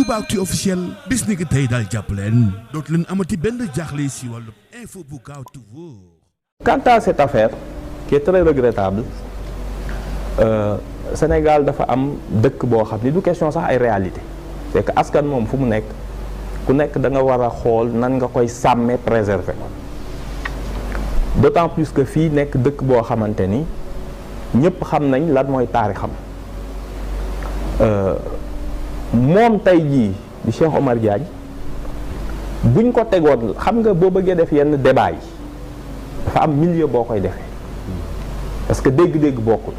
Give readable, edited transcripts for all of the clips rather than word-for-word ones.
Aboubacry officiel bis ni ki tey daal jàpp leen dootu leen amati benn jaaxle si wàllu info bu gaaw te wóor. Quant à cette affaire qui est très regrettable Sénégal dafa am dëkk boo xam ni du question sax ay réalité c'est que askan moom fu mu nekk ku nekk da nga war a xool nan nga koy sàmmee préserver d'autant plus que fii nekk dëkk boo xamante ni ñëpp xam nañ lan mooy taarixam moom tey jii di Cheikh Omar Diagne buñ ko tegoon xam nga boo bëggee def yenn débat yi dafa am milieu boo koy defee parce que dégg-dégg bokkul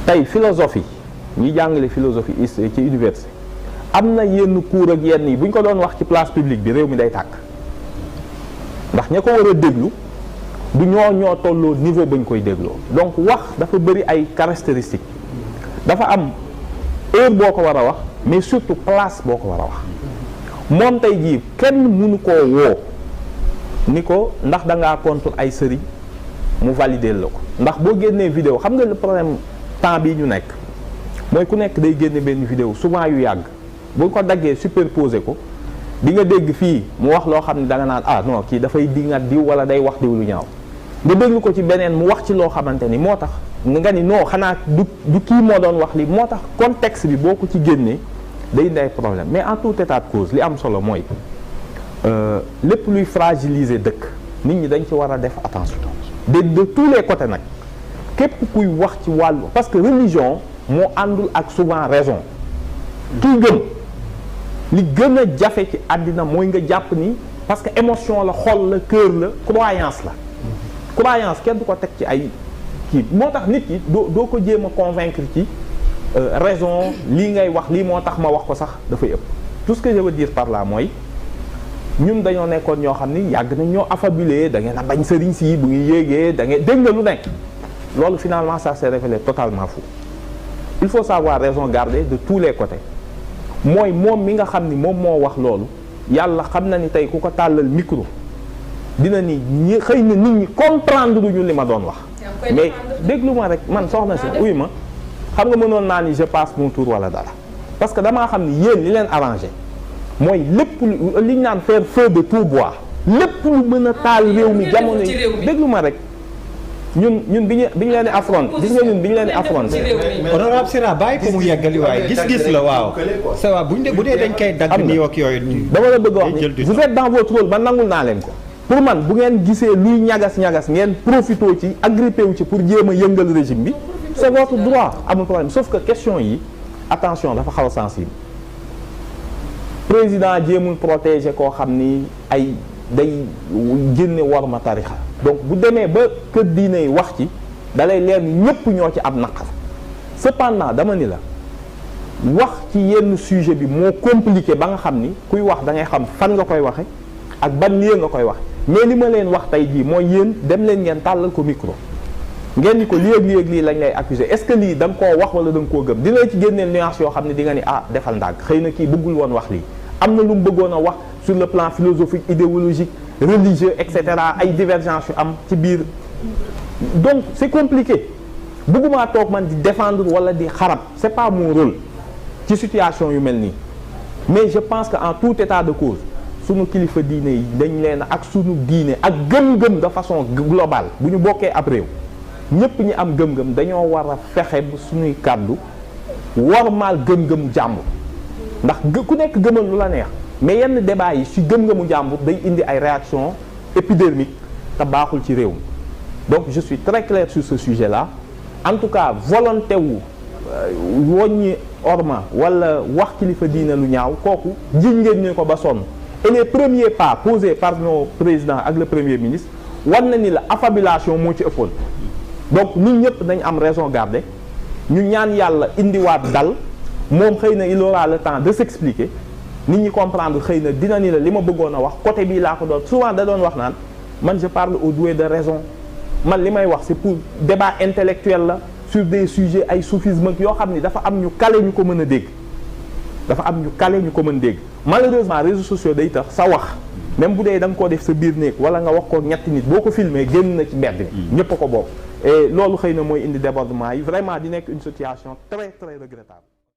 tey philosophie ñuy jàngale philosophie ci université am na yenn cours ak yenn yi buñ ko doon wax ci place publique bi réew mi day tàkk ndax ña ko war a déglu du ñoo tolloo niveau bañ koy dégloo donc wax dafa bëri ay caractéristiques dafa am heure boo ko war a wax mais surtout place boo ko war a wax moom tey jii kenn mënu koo woo ni ko ndax da ngaa contre ay sëriñ mu valider la ko ndax boo génnee vidéo xam nga le problème temps bii ñu nekk mooy ku nekk day génne benn vidéo souvent yu yàgg bu ko daggee superposé ko di nga dégg fii mu wax loo xam ne da nga naan ah non kii dafay dingat diw wala day wax diw lu ñaaw nga déglu ko ci beneen mu wax ci loo xamante ni moo tax nga ni non xanaa du kii moo doon wax li moo tax contexte bi boo ko ci génnee day indi ay problème mais en tout état de cause li am solo mooy lépp luy fragiliser dëkk nit ñi dañ ci war a def attention de tous les côtés nag képp kuy wax ci wàllu parce que religion moo àndul ak souvent raison kii gëm li gën a jafe ci àddina mooy nga jàpp ni parce que émotion la xol la cœur la croyance la croyance kenn du ko teg ci ay kii moo tax nit yi doo ko jéem a convaincre ci raison lii ngay wax lii moo tax ma wax ko sax dafay ëpp tout ce que je veux dire par là mooy ñun dañoo nekkoon ñoo xam ni yàgg nañ ñoo affabulé da ngeen a bañ sëriñ si bu ngi yéegee da ngeen dégg nga lu nekk loolu finalement ça s'est révélé totalement faux il faut savoir raison garder de tous les côtés mooy moom mi nga xam ni moom moo wax loolu yàlla xam na ni tey ku ko tàllal micro dina ni ñi xëy na nit ñi comprendre ñu li ma doon wax mais déglu ma rek man soxna si uy ma xam nga mënoon naa ni je passe mon tour wala dara parce que damaa xam ni yéen li leen arrangé mooy lépp li ñu naan faire feu de tout bois lépp lu mën a taal réew mi jamono yi déglu ma rek ñun bi ñu leen di affronte gis nga ñun bi ñu leen di affronte honorable Sira bàyyi ko mu yeggali waaye gis-gis la waaw ça va bu dee dañ koy dagg nii ak yooyu dama la bëgg a wax ni vous êtes dans votre rôle ba nangul naa leen ko pour man bu ngeen gisee luy ñagas-ñagas ngeen profitoo ci agrippé wu ci pour jéem a yëngal régime bi c'est votre droit amul problème sauf que question yi attention dafa xaw a sensible président jéemul protéger koo xam ni ay day génne war ma tarixa donc bu demee ba kër diine yi wax ci dalay leer ñépp ñoo ci am naqar cependant dama ni la wax ci yenn sujet bi moo compliqué ba nga xam ni kuy wax da ngay xam fan nga koy waxe ak ban lieu nga koy wax mais li ma leen wax tey jii mooy yéen dem leen ngeen tàllal ko micro ngeen ni ko lii lii lañ lay accuser est-ce que lii da nga koo wax wala da nga koo gëm dina ci génneel nuance yoo xam ne di nga ni ah defal ndànk xëy na kii bëggul woon wax lii am na lu mu bëggoon a wax sur le plan philosophique idéologique religieux et cetera ay divergences yu am ci biir donc c'est compliqué bëgguma toog man di défendre wala di xarab c'est pas mon rôle ci situation yu mel nii mais je pense que en tout état de cause sunu kilifa diine yi dañ leen ak sunu diine ak gëm-gëm de façon globale bu ñu bokkee ab réew ñépp ñi am gëm-gëm dañoo war a fexe ba suñuy kàddu warmaal gëm-gëmu jàmbur ndax ku nekk gëmal lu la neex mais yenn débat yi si gëm-gëmu jàmbur day indi ay réactions épidermiques te baaxul ci réew mi donc je suis très clair sur ce sujet-là en tout cas volonté wu woññi orma wala wax kilifa diine lu ñaaw kooku jiñ ngeen ñu ko ba sonn et les premiers pas posés par nos présidents ak le premier ministre war na ni la affabulation moo ci ëppoon donc ñun ñëpp dañ am raison garder ñu ñaan yàlla indiwaat dal moom xëy na il aura le temps de s'expliquer nit ñi comprendre xëy na dina ni la li ma bëggoon a wax côté bii laa ko doon souvent da doon wax naan man je parle au doué de raison man li may wax c'est pour débat intellectuel la sur des sujets ay soufisme yoo xam ni dafa am ñu kale ñu ko mën a dégg dafa am ñu kale ñu ko mën dégg malheureusement réseaux sociaux day tax sa wax même bu dee da nga koo def sa biir néeg wala nga wax ko ñetti nit boo ko filmé génn na ci mbedd mi ñëpp a ko bokk et loolu xëy na mooy indi débordement yi vraiment di nekk une situation très très regrettable